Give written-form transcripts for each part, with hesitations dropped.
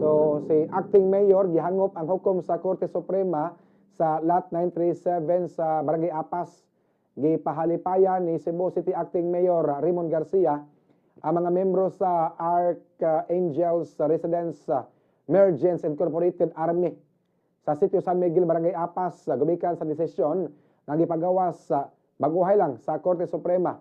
So si acting mayor gihangop ang hukom sa Korte Suprema sa Lot 937 sa Barangay Apas. Gipahalipayan ni Cebu City Acting Mayor Raymond Garcia ang mga membro sa Archangels Residence Mergence Incorporated Army sa Sitio San Miguel, Barangay Apas, gumikan sa desisyon nga gipagawas sa baguhay lang sa Korte Suprema.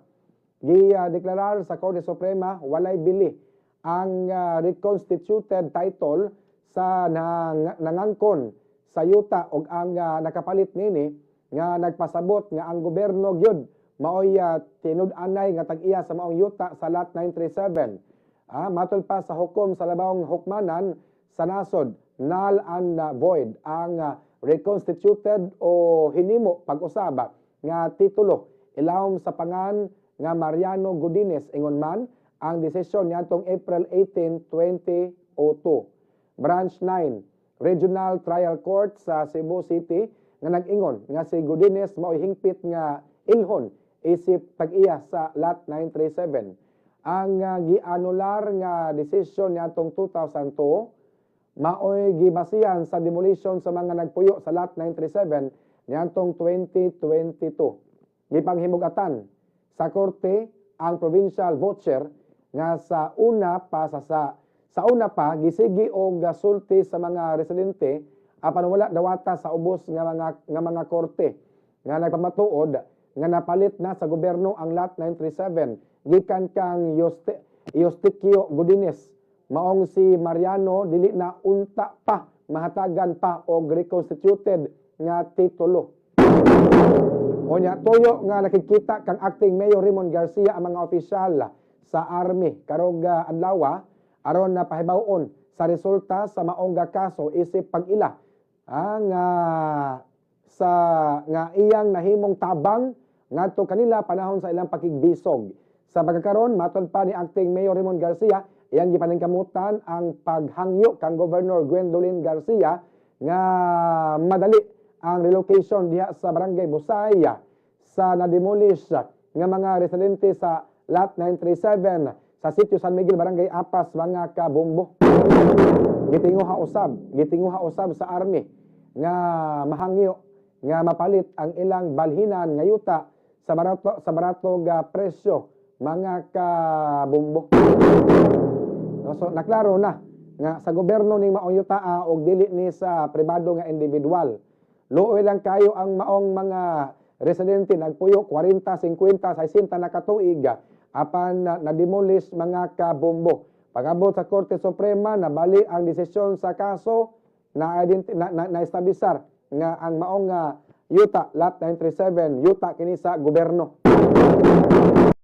Gideklarar sa Korte Suprema walay bili ang reconstituted title sa nangangkon sa yuta og ang nakapalit nini nga nagpasabot nga ang gobyerno gyud maoy tinud-anay nga tag-iya sa maong yuta sa Lot 937. Matol pa sa hukom sa labawng hukmanan sa nasod, null and void ang reconstituted o hinimo pag-usaba nga titulo ilawom sa pangan nga Mariano Godinez, ingon man ang desisyon niadtong April 18, 2002. Branch 9, Regional Trial Court sa Cebu City nga nag-ingon nga si Godinez maoy hingpit nga ilhon isip tag-iya sa Lot 937. Ang gianular nga desisyon niadtong 2002 maoy gibasihan sa demolition sa mga nagpuyo sa Lot 937 niadtong 2022. Gipanghimugatan sa korte ang provincial voucher nga sa una pa gisigi og sulti sa mga residente apan wala dawata sa ubos nga mga korte nga nagpamatuod nga napalit na sa gobyerno ang Lot 937 gikan kang Eustiquio Godinez. Maong si Mariano dili na unta pa mahatagan pa og reconstituted nga titulo. Unya, tuyo nga nakikita kang acting Mayor Raymond Garcia ang mga opisyal sa army karong adlaw aron na pahibaw-on sa resulta sa maong kaso isip pag-ila ang sa nga iyang nahimong tabang ngadto kanila panahon sa ilang pakigbisog. Sa pagkakaron, matod pa ni acting Mayor Raymond Garcia, iyang gipaningkamutan ang paghangyo kang Governor Gwendolyn Garcia nga madali ang relocation diha sa Barangay Busay sa na-demolish nga mga residente sa Lot 937 sa Sitio San Miguel, Barangay Apas, mga kabombo. Gitinguha usab sa army nga mahangyo nga mapalit ang ilang balhinan nga yuta sa barato nga presyo, mga kabombo. No, so naklaro na nga sa gobyerno ning maong yuta og dili ni sa pribado nga individual. Luoy lang kayo ang maong mga residente nagpuyo 40, 50, 60 na katuig apan na-demolish, mga kabombo. Pag-abot sa Korte Suprema, nabali ang desisyon sa kaso na na-establisar nga ang maong yuta Lot 937 yuta kini sa gobyerno.